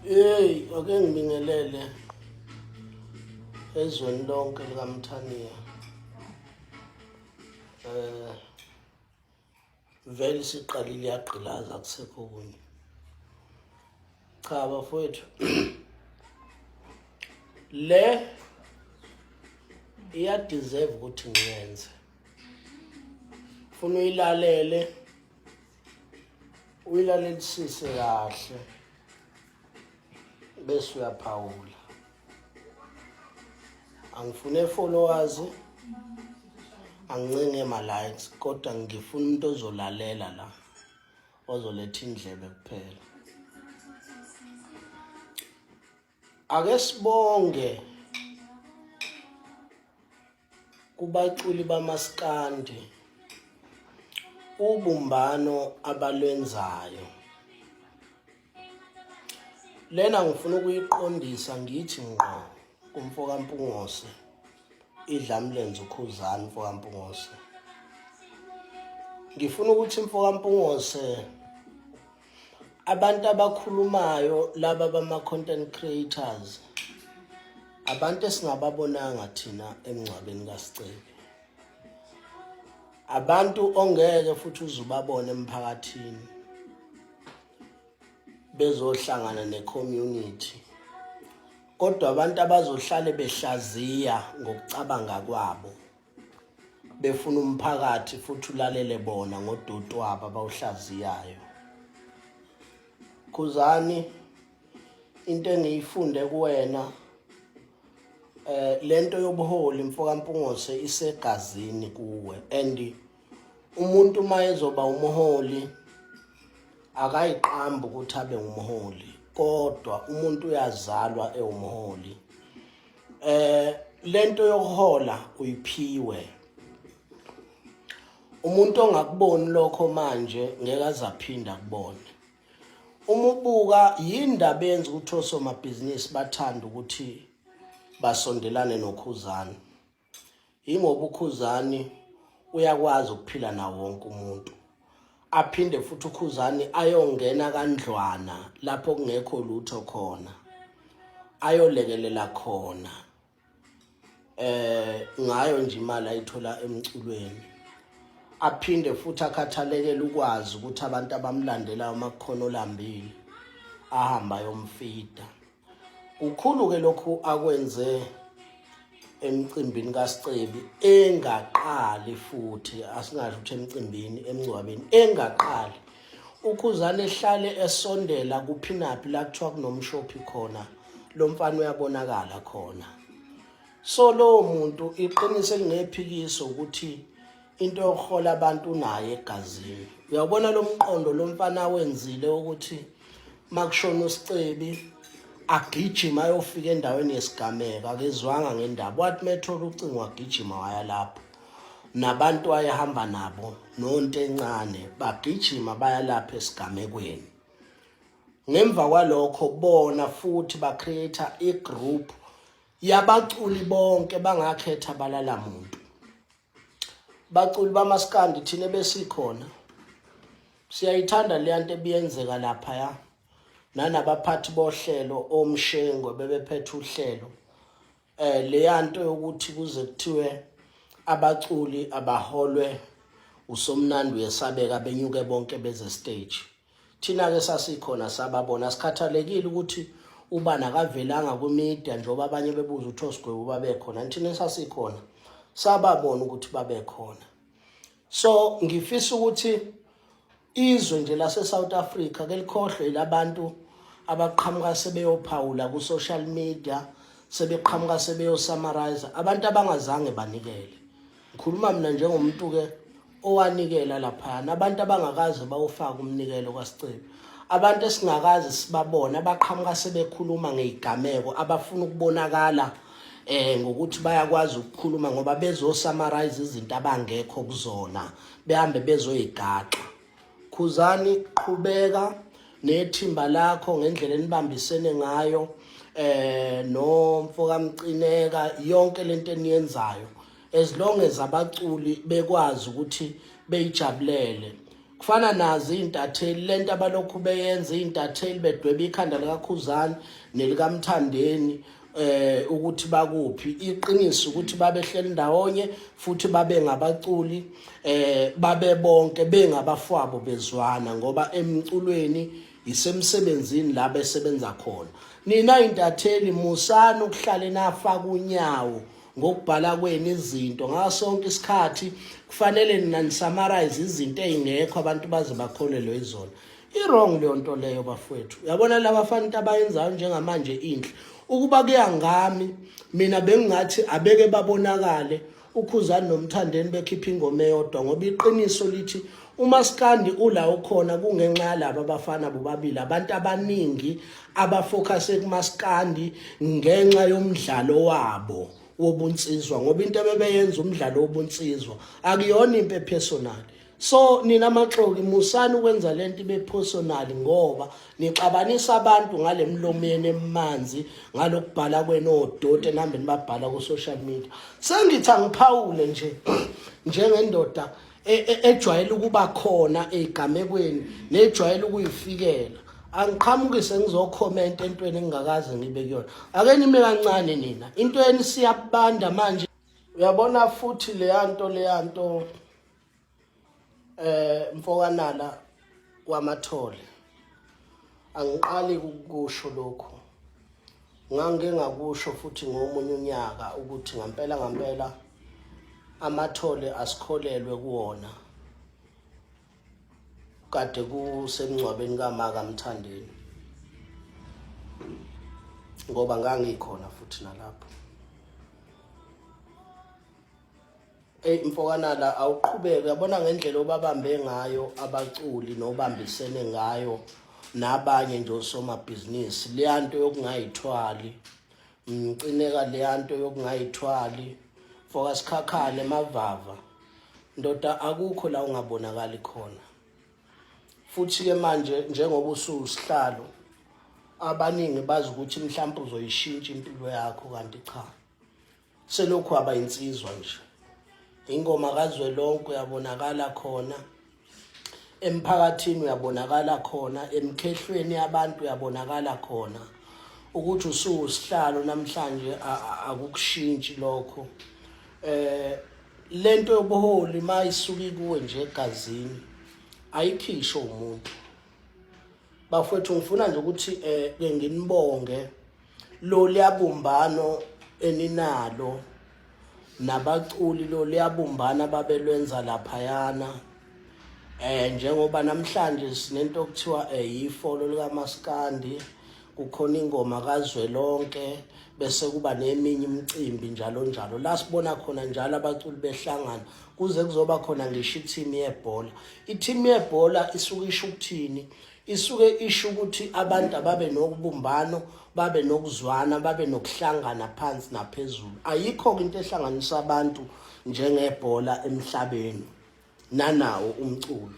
Hey, ake ngibingelele ezweni lonke likaMthaniya. Eh vele siqalile yagqilaza kusekho okunye. Cha bafowethu. Le iya deserve ukuthi ngiyenze. Funa uyilalele uyilalelisise kahle bese uyaphawula angifune followers angincenge ma likes kodwa ngifuna umuntu ozolalela la ozoletha indlebe kuphela ake sibonge Kubaculi bamaskandi ubumbano abalwenzayo. Lena ngifuna ukuyiqondisa ngithi ngqo kumfo kaMpungose idlamlenze uKhuzani mfo kaMpungose. Ngifuna ukuthi mfo kaMpungose abantu abakhulumayo laba bama-content creators abantu esingababonanga thina emngcwabeni kaSicebi abantu ongeke futhi uzubabone emphakathini bezohlangana necommunity kodwa abantu abazohlale behlaziya ngokucabanga kwabo befuna umphakathi futhi ulalele bona ngodoti wabo abawuhlaziyayo. Khuzani into engiyifunde kuwena eh lento yobuholi mfoka Mpungose isegazini kuwe and umuntu uma ezoba umholi akayiqambi ukuthi abe ngumholi kodwa umuntu uyazalwa ewumholi eh lento yokuhola uyiphiwe umuntu ongakuboni lokho manje ngeke azaphinda kubone uma ubuka yindaba yenza ukuthi osomabhizinisi bathanda ukuthi basondelane nokhuzani Yingoba uKhuzani uyakwazi ukuphila nawo wonke umuntu. Aphinde futhi uKhuzani ayongena kandlwana lapho kungekho lutho khona. Ayolekelela khona. Eh ngayo nje imali ayithola emculweni. Aphinde futhi akhathalekele ukwazi ukuthi abantu abamlandelayo makukhona olambile ahamba ayomfida. Kukhulu ke lokhu akwenze emcimbini kaSicebi engaqali futhi asingasho ukuthi emcimbini emngcwabeni engaqali uKhuzane ehlale esondela kuphinaphi la kuthiwa kunomshophi khona lo mfana uyabonakala khona so lowo muntu iqiniso elingephikiswa ukuthi into yokuhola abantu unayo egazini uyabona lo mqondo lo mfana awenzile ukuthi makushona uSicebi agijima ayofika endaweni yesigameko akezwanga ngendaba wathi methola ucingo wagijima waya lapho nabantu ayehamba nabo nonto encane bagijima baya lapho esigamekweni ngemva kwalokho bona futhi ba-create i-group yabaculi bonke bangakhetha balala muntu Baculi bamaskandi thina besikhona siyayithanda leya nto ebiyenzeka laphaya nanabaphathi bohlelo omshengo bebephethe uhlelo eh leya nto yokuthi kuze kuthiwe abaculi abaholwe usomnandi uyesabeka benyuke bonke beze stage Thina-ke sasikhona sababona sikhathalekile ukuthi ubani akavelanga kwimedia njengoba abanye bebuza ukuthi osigwebo babekhona thina sasikhona sababona ukuthi babekhona so ngifisa ukuthi izwe nje lase-South Africa ke likhohlwe yilabantu abaqhamuka sebeyophawula ku-social media sebeqhamuka sebeyosummarize abantu abangazange banikele ngikhuluma mina njengomuntu-ke owanikela laphana abantu abangakaze bawufaka umnikelo kwaSicebi abantu esingakaze sibabone abaqhamuka sebekhuluma ngezigameko abafuna ukubonakala eh ngokuthi bayakwazi ukukhuluma ngoba bezo summarize izinto abangekho kuzona behambe bezoyigaxa khuzani qhubeka nethimba lakho ngendlela enibambisene ngayo eh nomfo kaMcineka yonke lento eniyenzayo as long as abaculi bekwazi ukuthi beyijabulele. Kufana nazo izintatheli lento abalokhu beyenza izintatheli bedweba ikhanda likaKhuzani nelikaMthandeni ukuthi bakuphi. Iqiniso ukuthi babehleli ndawonye futhi babe ngabaculi, babe bonke bengabafwabo bezwana, ngoba emculweni isemsebenzini la besebenza khona. Nina intatheli musani ukuhlale nafaka unyawo ngokubhala kwenu izinto ngaso sonke isikhathi. Kufanele nina ni-summarize izinto ey'ngekho, abantu baze bakholelwe izona. I-wrong leyo nto leyo, bafowethu. Uyabona laba fana, into abayenzayo njengamanje inhle. Ukuba kuya ngami mina, bengingathi abeke babonakale uKhuzani noMthandeni bekhipha ingoma eyodwa, ngoba iqiniso lithi umaskandi ula ukhona kungenxa yalaba abafana bobabili. Abantu abaningi aba-focus kumaskandi ngenxa yomdlalo wabo wobunsizwa, ngoba into ebebeyenza umdlalo wobunsizwa, akuyona impi e-personal. So nina maxoki, musani ukwenza lento ibe personal, ngoba nixabanisa abantu ngale mlomo yenu emanzi, ngalokubhala kwenu odoti enihambe nibabhala ku social media. Sengithi angiphawule nje njengendoda ejwayele ukuba khona ezigamekweni nejwayele ukuyifikela. Angiqhamukise ngizo-comment entweni engingakaze ngibe kuyona. Ake nime kancane nina, into yeni siyabanda manje. Uyabona futhi leyanto leyanto, mfokanala wamathole, angiqali ukukusho lokhu, ngangike ngakusho futhi ngomunye unyaka ukuthi ngampela ngampela amathole asikholelwe kuwona. Kade kusemngcwabeni kamaka Mthandeni, ngoba ngangikhona futhi nalapho. Ey mfokanala, awuqhubeke, uyabona ngendlela obabambe ngayo abaculi nobambisene ngayo nabanye nje osomabhizinisi. Leyanto yokungayithwali mcineka, leyanto yokungayithwali, mfoka Sikhakhane mavava, ndoda, akukho la ungabonakali khona. Futhi ke manje njengoba ususihlalo, abaningi bazi ukuthi mhlawumbe uzoyishintsha impilo yakho, kanti cha, selokhu aba insizwa nje ingoma kazwelonke uyabonakala khona emphakathini, uyabonakala khona emkhehlweni yabantu, uyabonakala khona. Ukuthi usuwusihlalo namhlanje akukushintshi lokho. Lento yobuholi mayisuka kuwe nje egazini, ayikhisho umuntu. Bafowethu, ngifuna nje ukuthi ke nginibonge lo liyabumbano eninalo nabaculi, lo liyabumbana babelwenza laphayana. Njengoba namhlanje sinento okuthiwa yifolo likaMaskandi, kukhona ingoma kazwelonke, bese kuba neminye imicimbi njalo njalo la sibona khona njalo abaculi behlangana, kuze kuzoba khona ngisho i-team yebhola. I-team yebhola isuke isho ukuthini? Isuke isho ukuthi abantu ababe nokubumbano, babe nokuzwana, babe nokuhlangana phansi naphezulu. Ayikho into ehlanganisa abantu njengebhola emhlabeni nanawo umculo.